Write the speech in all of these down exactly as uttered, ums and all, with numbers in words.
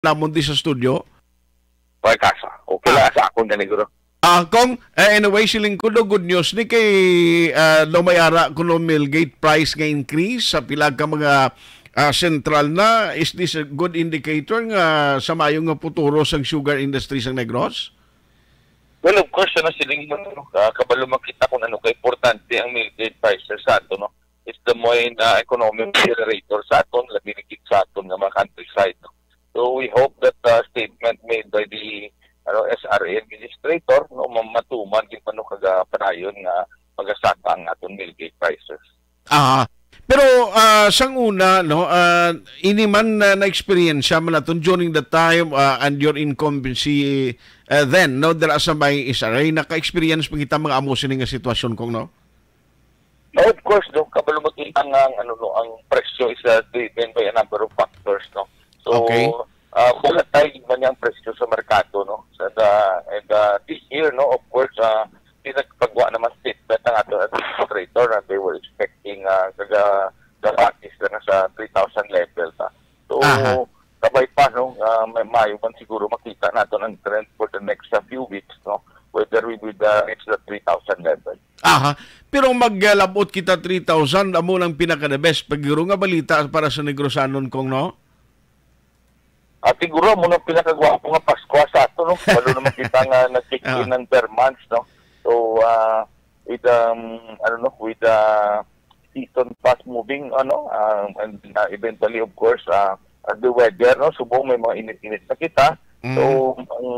namon di sa studio? Wala kasa. Okay lang sa akon gani, guro. Ah, kung, eh, anyway, siling ko do, good news ni kay, ah, daw may ara kuno mill gate price nga increase sa pila ka mga, ah, sentral na. Is this a good indicator nga sa maayo nga futuro sang sugar industry sang Negros? Well, of course, ano, siling mo, no? Ah, kabalo man kita kung ano ka importante ang mill gate prices sa ato, no? It's the main, ah, economic generator sa aton, labi na gid sa aton nga mga countryside, no? So, we hope that, ah, statement made by the, ano, S R A administrator, no, ma-, matuman gid man, no, kag, ah, padayon nga magasaka ang aton mill gate prices. Ah, pero, ah, sang una, no, ah, ini man na na-eksperyensya man naton during the time, ah, and your incumbency, ah, then, no, dira sa may S R A, naka-experience pa kita mga amo sini nga sitwasyon, kong, no? Of course, no, kabalo mo kita nga ang, ano, no, ang presyo is, ah, driven by a number of factors, no. So, okay, ah, volatile man ang presyo sa merkado, no. Sa the, and, ah, this year, no, of course, ah, pinagpagwa naman statement ang ato administrator na they were expecting, ah, kaga, kabatis lang sa three thousand level ta. So, aha, kabay pa, no, ah, may, maayo man siguro makita naton ang trend for the next, ah, few weeks, no, whether we will, ah, reach the three thousand level. Aha. Pero maglabot kita three thousand, amo nang pinaka the best pagiro nga balita para sa Negrosanon, kong, no? At siguro, amo nang pinakagwapo nga Pasko sa ato, no? Lalo naman kita nga nag-kick in, ah, ng Ber months, no? So, ah, with, um, ano, no, with, ah, season fast moving, ano, ah, and, ah, eventually, of course, ah, as the weather, no, subong may mga init-init na kita. Mm. So, ang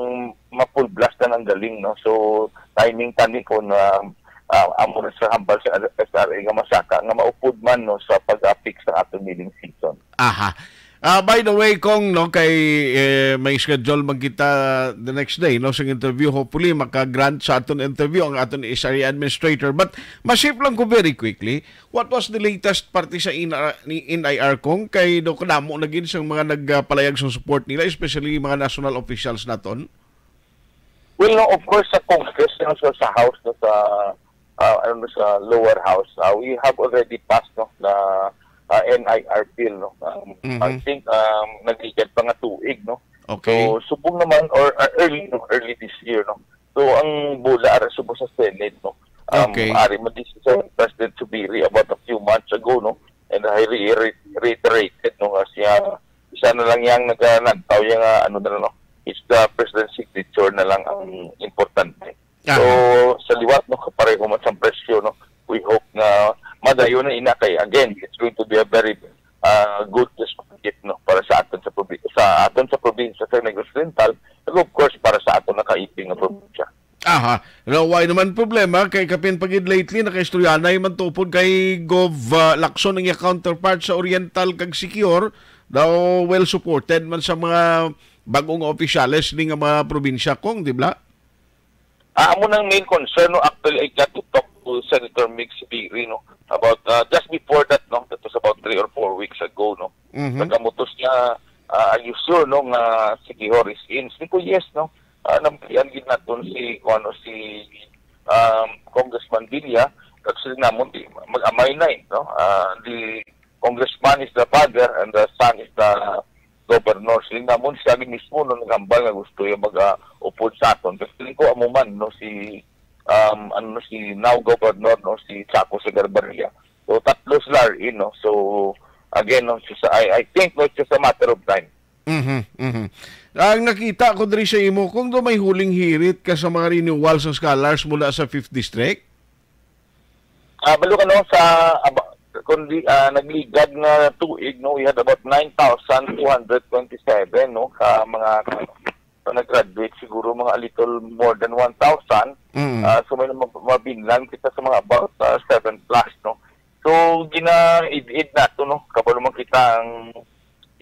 ma-full blast na nang galing, no? So, timing tani kung, ah, ah, amo na sa hambal sa S R A nga masaka nga maupod man, no, sa pag-apik sa aton milling season. Aha. Ah, by the way, kong, no, kay, eh, may schedule man kita the next day, no, sa interview. Hopefully, maka-grant sa aton interview ang aton S R A administrator. But masip lang ko very quickly, what was the latest parte sa N R, ni N I R, kong? Kay do kadamo na gid sang mga nagpalayag sa support nila, especially mga national officials naton. Well, no, of course, sa Congress, no, sa, sa House, no, sa, ah, ano, sa lower house, ah, we have already passed, no, na, ah, N I R bill, no. Um, I, mhm, think, um, nagligad pa nga tuig, no. Okay. So, subong naman, or, ah, early, no, early this year, no. So, ang bola ara subong sa Senate, no. Um, okay, ari man din si President Zubiri about a few months ago, no. And I re-, re-, reiterated, no, nga siya, isa na lang yang naganagtaw yang, ah, ano na lang, no. It's the president's signature na lang ang importante. Aha. So, sa liwat, no, kapareho man sang presyo, no, we hope nga madayon na ina kay, again, it's going to be a very, ah, good perspective, no, para sa aton sa probi-, sa aton sa probinsya sa Negros Oriental, and of course, para sa aton nakaiping nga probinsya. Aha. No, why naman problema? Kay kapin pa gid lately, nakaistoryanay man tupod kay Gov, ah, Lacson ang iya counterpart sa Oriental kag Siquijor, daw well supported man sa mga bag-ong opisyales ni nga mga probinsya, kong, di ba? Ah, amo nang main concern, no? Actually, I got to talk to Senator Mig Zubiri, no? About, ah, just before that, no? That was about three or four weeks ago, no? Mhm. Nagamutos niya, ah, are you sure, no, nga si Quijor is in? Sabi ko, yes, no? Ah, namatian gid naton si, kung ano, si, um, Congressman Villa, actually namon, di, mag-amay na, eh, no? Ah, the congressman is the father and the son is the governor. Siling namon, siya gid mismo, no, naghambal nga gusto niya mag, ah, upod sa aton. Pero feeling ko, amo man, no, si, um, ano, si now governor, no, si Chaco Segarbarria. So, tatlo sila are in, no. So, again, no, it's just, I, I think, no, it's just a matter of time. Mhm, mhm. Ang nakita ko diri sa imo, kung do may huling hirit ka sa mga renewal sa scholars mula sa fifth District? Ah, balo ka, no, sa, aba-, kundi, ah, nagligad nga tuig, no, we had about nine thousand two hundred twenty-seven, no, ka mga, ano, ka nag-graduate, siguro mga a little more than one thousand. Mm. Ah, so may mga mabinlan kita sa mga about, ah, seven plus, no. So, gina-id-id nato, no, kabalo man kita ang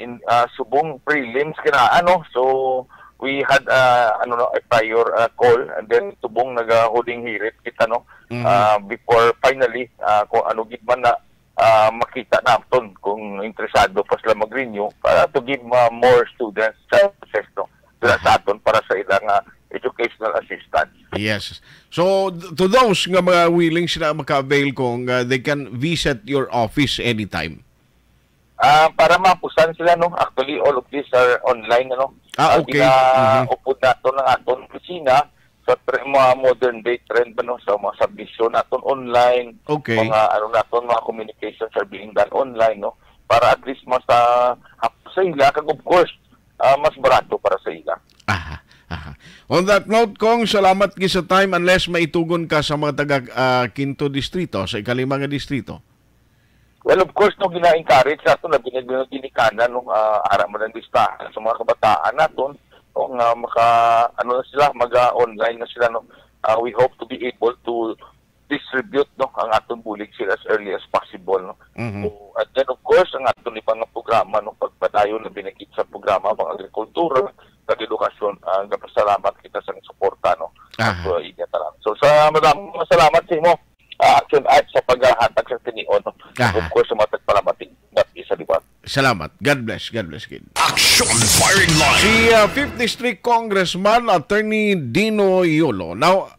in, ah, subong prelims kina, ano. So, we had, ah, ano, no, a prior, ah, call, and then subong nagahuling hirit kita, no. Mhm. Ah, before finally, ah, kung ano gid man na, ah, makita naton kung interesado pa sila mag-renew para to give, ah, more students chances, no, sila sa, aha, aton para sa ilang, ah, educational assistance. Yes. So, th-, to those nga mga willing sila maka-avail, kung, ah, they can visit your office anytime. Ah, para mapusan sila, no? Actually, all of these are online, ano? Ah, Ah, okay. Mhm. Ginaupod nato ng aton opisina sa tre-, mga modern day trend ba, no? Sa mga submission naton online, Okay. mga ano naton, mga communications are being done online, no? Para at least mas, ah, hap-, sa ila, kag of course, ah, mas barato para sa ila. Aha, aha. On that note, Cong, salamat gid sa time, unless maitugon ka sa mga taga, ah, Quinto Distrito, sa ikalima nga distrito. Well, of course, no, gina-encourage nato na binag-, binag-, ginikanan, no, ah, ara man ang listahan sa mga kabataan naton, no, nga maka, ano na sila, mag-, ah, online na sila, no. Ah, we hope to be able to distribute, no, ang aton bulig sila as early as possible, no. Mhm. So, and then, of course, ang aton iba nga programa, no, pagpadayon na binagit sa programa, mga agrikultura, kag edukasyon, ah, nagapasalamat kita sa suporta, no, Aha. sa inyo tanan. So, sa madamong salamat sa imo, ah, Action Art, sa paghahatag sa tinion, no. Aha. Of course, sa mga tagpalamating, sa liwat. Salamat. God bless. God bless, kid. Action Firing Line. Si, ah, Fifth District Congressman Attorney Dino Yolo. Now,